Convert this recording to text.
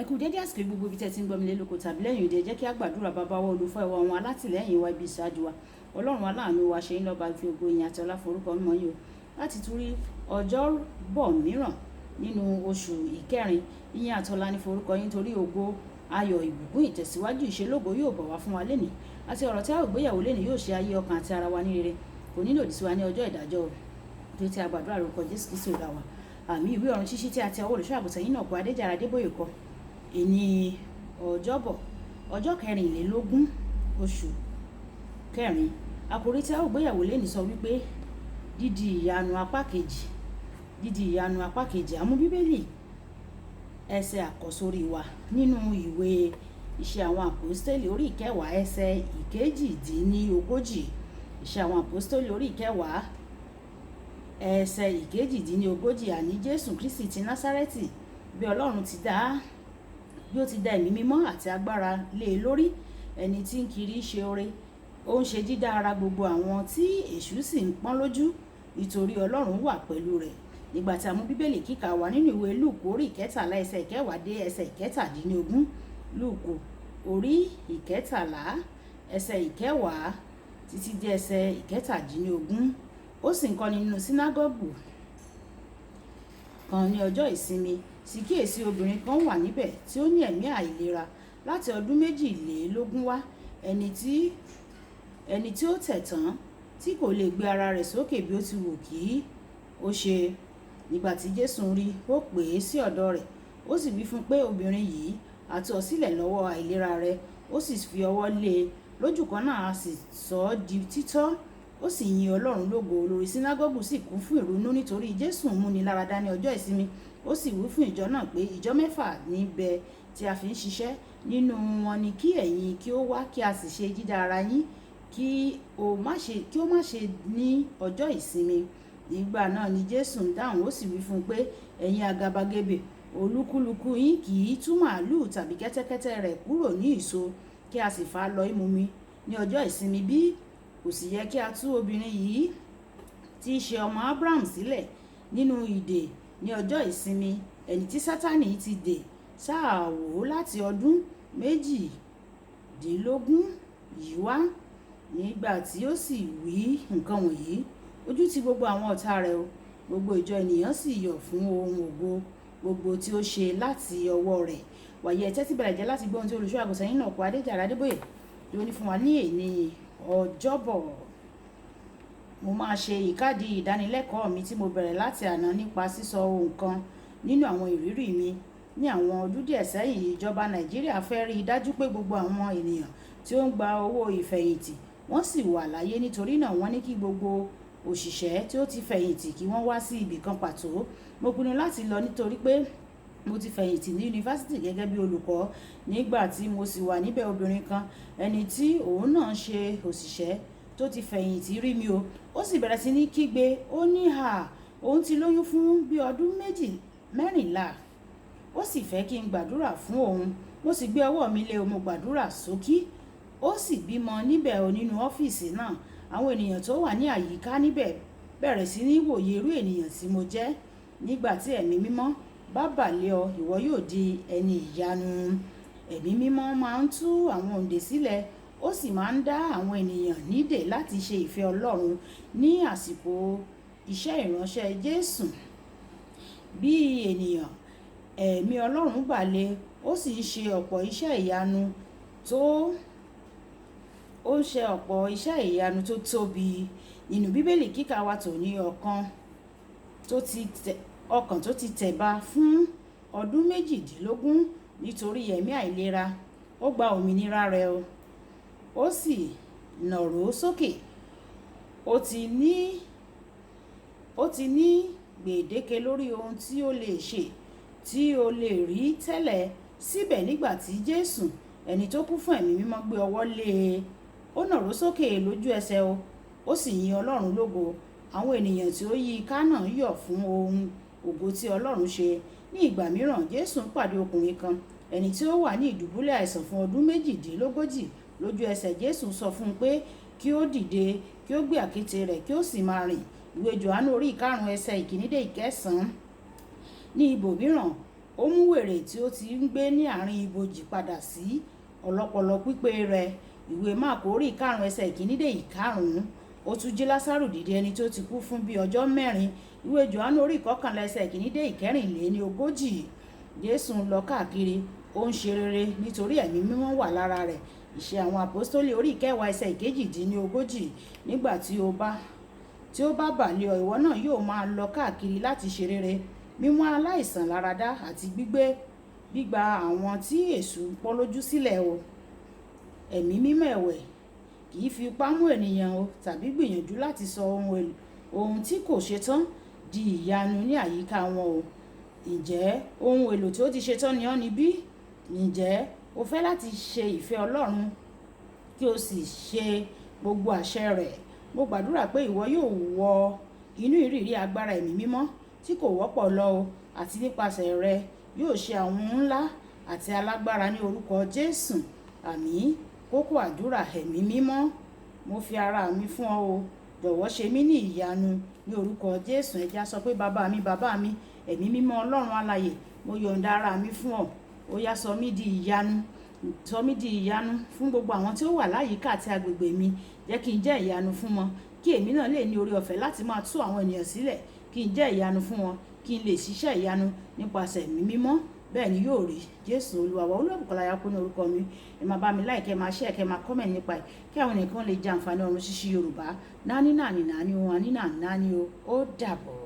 Ẹ kú dédé àsìkò yìí, gbogbo ibi tẹ́ ti ń gbọ́ mi lé lóko tàbí lẹ́yìn òde. Jẹ́ kí á gbàdúrà. Bàbá wa, olùfẹ́ wa, àwọn alátìlẹ́yìn wa, ibi ìṣáájú wa, Ọlọ́run aláàánú wa, ṣe ń lọ́ba fi ògo, ìyìn àti ọlá forúkọ mímọ́ yìí o láti tún rí ọjọ́ bọ̀ mìíràn nínú oṣù ìkẹrin. Ìyìn àti ọlá ní forúkọ yín, torí ògo, ayọ̀, ìbùkún, ìtẹ̀síwájú, ìṣelógo yóò bọ̀ wá fún wa lénìí, àti ọ̀rọ̀ tí a ó gbéyàwó lénìí yóò ṣe ayé, ọkàn àti ara wa ní rere, kò ní lòdì sí wa ní ọjọ́ ìdájọ́ o, tó tí a gbàdúrà lórúkọ Jésù Kristi Olúwa wa, àmín. Ìwé Ọ̀run Ṣíṣí tí a ti ọwọ́ olùṣọ́ àgùntàn yìí náà kọ, Adéjàre Adébóyè kọ. Èní Ọjọ́bọ̀, ọjọ́ 24, oṣù kẹrin, àkòrí tí a ó gbéyàwó lénìí sọ wípé dídi ìyanu apá kejì, dídi ìyanu apá kejì. Àmú Bíbélì ẹsẹ̀ àkọ́sórí wa nínú ìwé Iṣẹ́ Àwọn Àpòstélì orí 10, ẹsẹ̀ 38. Iṣẹ́ Àwọn Àpòstélì orí 10, ẹsẹ̀ 38. Àní Jésù Kristi ti Násárẹ́tì, bí Ọlọ́run ti dá, bí ó ti dá ẹ̀mí mímọ́ àti agbára lé e lórí, ẹni tí ń kiri ṣe oore, ó ń ṣe dídá ara gbogbo àwọn tí èṣù sì ń pọ́n lójú, nítorí Ọlọ́run wà pẹ̀lú rẹ̀. Nígbà tí a mú Bíbélì kíkà wá nínú ìwé Lúùkù orí 13, ẹsẹ̀ 10 dé ẹsẹ̀ 17. Lúùkù orí 13, ẹsẹ̀ 10 títí dé ẹsẹ̀ 17. Ó sì ń kọ́ni nínú sínágọ́gù kan ní ọjọ́ ìsinmi. Sì kíyèsí, obìnrin kan wà níbẹ̀ tí ó ní ẹ̀mí àìlera láti ọdún 22 wá, ẹni tí ó tẹ̀ tán, tí kò lè gbé ara rẹ̀ sókè bí ó ti wù kí ó ṣe. Nígbà tí Jésù rí, ó pè é sí ọ̀dọ̀ rẹ̀, ó sì wí fún un pé, "Obìnrin yìí, a tú ọ sílẹ̀ lọ́wọ́ àìlera rẹ." Ó sì fi ọwọ́ lé e lójú kan náà, a sì sọ ọ́ di títọ́, ó sì yin Ọlọ́run lógo. Olórí sínágọ́gù sì kún fún ìrunú nítorí Jésù ń múni láradá ní ọjọ́ ìsinmi. Ó sì wí fún ìjọ náà pé, "Ìjọ 6 níbẹ̀ tí a fi ń ṣiṣẹ́; nínú wọn ni kí ẹ̀yin kí ó wá, kí a sì ṣe dídá ara yín, kí ó má ṣe ní ọjọ́ ìsinmi." Nígbà náà ni Jésù ń dáhùn, ó sì wí fún un pé, "Ẹ̀yin àgàbàgebè, olúkúlùkù yín kì í tú màlúù tàbí kẹ́tẹ́kẹ́tẹ́ rẹ̀ kúrò ní ìso, kí a sì fà á lọ ìmumi ní ọjọ́ ìsinmi bí? Kò sì yẹ kí a tú obìnrin yìí tí í ṣe ọmọ Abraham sílẹ̀ nínú ìdè ní ọjọ́ ìsinmi, ẹni tí Sátánì ti dè sáàwó láti ọdún 22 yìí wá?" Nígbà tí ó sì wí nǹkan wọ̀nyí, ojú ti gbogbo àwọn ọ̀tá rẹ̀ o. Gbogbo ìjọ ènìyàn sì yọ̀ fún ohun ògo gbogbo tí ó ṣe láti ọwọ́ rẹ̀. Wàyí, ẹ tẹ́tí bẹ̀rẹ̀ jẹ́ láti gbọ́ ohun tí olùṣọ́ àgùntàn yín náà kọ, Adéjàre Adébóyè, tí ó ní fún wa ní èní Ọjọ́bọ̀. Mo máa ṣe ìkádìí ìdánilẹ́kọ̀ọ́ mi tí mo bẹ̀rẹ̀ láti àná nípa sísọ ohun kan nínú àwọn ìrírí mi. Ní àwọn ọdún díẹ̀ sẹ́yìn, ìjọba Nàìjíríà fẹ́ rí i dájú pé gbogbo àwọn ènìyàn tí ó ń gba owó ìfẹ̀yìntì wọ́n sì wà láyé. Nítorí náà, wọ́n ní kí gbogbo òṣìṣẹ́ tí ó ti fẹ̀yìntì kí wọ́n wá sí ibì kan pàtó. Mo pinnu láti lọ nítorí pé mo ti fẹ̀yìntì ní yunifásítì gẹ́gẹ́ bí olùkọ́. Nígbà tí mo sì wà níbẹ̀, obìnrin kan, ẹni tí òun náà ṣe òṣìṣẹ́ tó ti fẹ̀yìntì, rí mi o. Ó sì bẹ̀rẹ̀ sí ní kígbe. Ó ní à, òun ti lóyún fún bí ọdún méjì 14, ó sì fẹ́ kí n gbàdúrà fún òun. Mo sì gbé ọwọ́ mi lé o, mo gbàdúrà sókí. Ó sì bímọ níbẹ̀ o, nínú ọ́fíìsì náà. Àwọn ènìyàn tó wà ní àyíká níbẹ̀ bẹ̀rẹ̀ sí ní wòye irú ènìyàn tí mo jẹ́. Nígbà tí ẹ̀mí mímọ́ bá bà lé ọ, ìwọ yóò di ẹni ìyanu. Ẹ̀mí mímọ́ máa ń tú àwọn òǹdè sílẹ̀, ó sì máa ń dá àwọn ènìyàn nídè láti ṣe ìfẹ́ Ọlọ́run. Ní àsìkò iṣẹ́ ìránṣẹ́ Jésù bí ènìyàn, ẹ̀mí Ọlọ́run bà lé, ó sì ń ṣe ọ̀pọ̀ iṣẹ́ ìyanu tó ó ń ṣe ọ̀pọ̀ iṣẹ́ ìyanu tó tóbi. Nínú Bíbélì kíkà wa tòní, ọkàn tó ti tẹ̀ba fún ọdún 22 nítorí ẹ̀mí àìlera, ó gba òmìnira rẹ̀ o, ó sì nàró sókè. Ó ti ní gbèdéke lórí ohun tí ó lè ṣe, tí ó lè rí tẹ́lẹ̀. Síbẹ̀, nígbà tí Jésù, ẹni tó kún fún ẹ̀mí mímọ́, gbé ọwọ́ lé e, ó nàró sókè lójú ẹsẹ̀ o, ó sì yin Ọlọ́run lógo. Àwọn ènìyàn tí ó yí i ká náà yọ̀ fún ohun ògo tí Ọlọ́run ṣe. Ní ìgbà mìíràn, Jésù ń pàdé ọkùnrin kan, ẹni tí ó wà ní ìdùbúlẹ̀ àìsàn fún ọdún 38. Lójú ẹsẹ̀, Jésù sọ fún un pé kí ó dìde, kí ó gbé àkéte rẹ̀, kí ó sì máa rìn. Ìwé Jòhánù orí 5, ẹsẹ̀ 1 dé 9. Ní ibòmíràn, Ó mú wèrè tí ó ti ń gbé ní àárín ibojì padà sí ọlọ́pọlọ pípé rẹ̀. Ìwé Máàkù orí 5 ẹsẹ̀ 1 dé 5. Ó tún jí Lásárù dìde, ẹni tí ó ti kú fún bí ọjọ́ 4. Ìwé Jòhánù orí 11 ẹsẹ̀ 1 dé 44. Jésù ń lọ káàkiri, ó ń ṣe rere nítorí Ẹ̀mí Mímọ́ wà lára rẹ̀. Ìṣe Àwọn Àpọ́stólì orí 10 ẹsẹ̀ 38. Nígbà tí ó bá bà lé ọ, ìwọ náà yóò máa lọ káàkiri láti ṣe rere, mímú aláìsàn láradá àti gbígba àwọn tí èṣù ń pọ́n lójú sílẹ̀ o. Ẹ̀mí Mímọ́ ẹ̀wẹ̀ kì í fi ipá mú ènìyàn o tàbí gbìyànjú láti sọ ohun tí kò ṣetán di ìyanu ní àyíká wọn o. Ǹjẹ́ ohun èlò tí ó ti ṣetán ni ọ́ níbí? Ǹjẹ́ o fẹ́ láti ṣe ìfẹ́ Ọlọ́run kí o sì ṣe gbogbo àṣẹ rẹ̀? Mo gbàdúrà pé ìwọ yóò wọ inú ìrírí agbára Ẹ̀mí Mímọ́ tí kò wọ́pọ̀ lọ o, àti nípasẹ̀ rẹ̀ yóò ṣe àwọn ohun ńlá àti alágbára ní orúkọ Jésù. Àmín. Kókó àdúrà: Ẹ̀mí Mímọ́, mo fi ara mi fún ọ o. Jọ̀wọ́ ṣe mí ní ìyanu ní orúkọ Jésù. Ẹ jẹ́ á sọ pé, "Bàbá mi, bàbá mi, Ẹ̀mí Mímọ́ Ọlọ́run alààyè, mo yọ̀ǹda ara mi fún ọ. Ó yá, sọ mí di ìyanu, sọ mí di ìyanu fún gbogbo àwọn tí ó wà láyìíká àti agbègbè mi. Jẹ́ kí n jẹ́ ìyanu fún wọn, kí èmi náà lè ní oore ọ̀fẹ́ láti máa tú àwọn ènìyàn sílẹ̀, kí n jẹ́ ìyanu fún wọn, kí n lè ṣiṣẹ́ ìyanu nípasẹ̀ Ẹ̀mí Mímọ́." Bẹ́ẹ̀ ni yóò rí. Jésù Olúwa wa. Olúwabùkọ́lá Ayákú ní orúkọ mi. Ẹ máa bá mi like, ẹ máa share, kẹ́ máa comment nípa ẹ̀, kí àwọn ènìyàn kan lè jẹ àǹfààní ọ̀run ṣíṣí Yorùbá. Náání náání náání o, àní náà náání o. Ó dàbọ̀.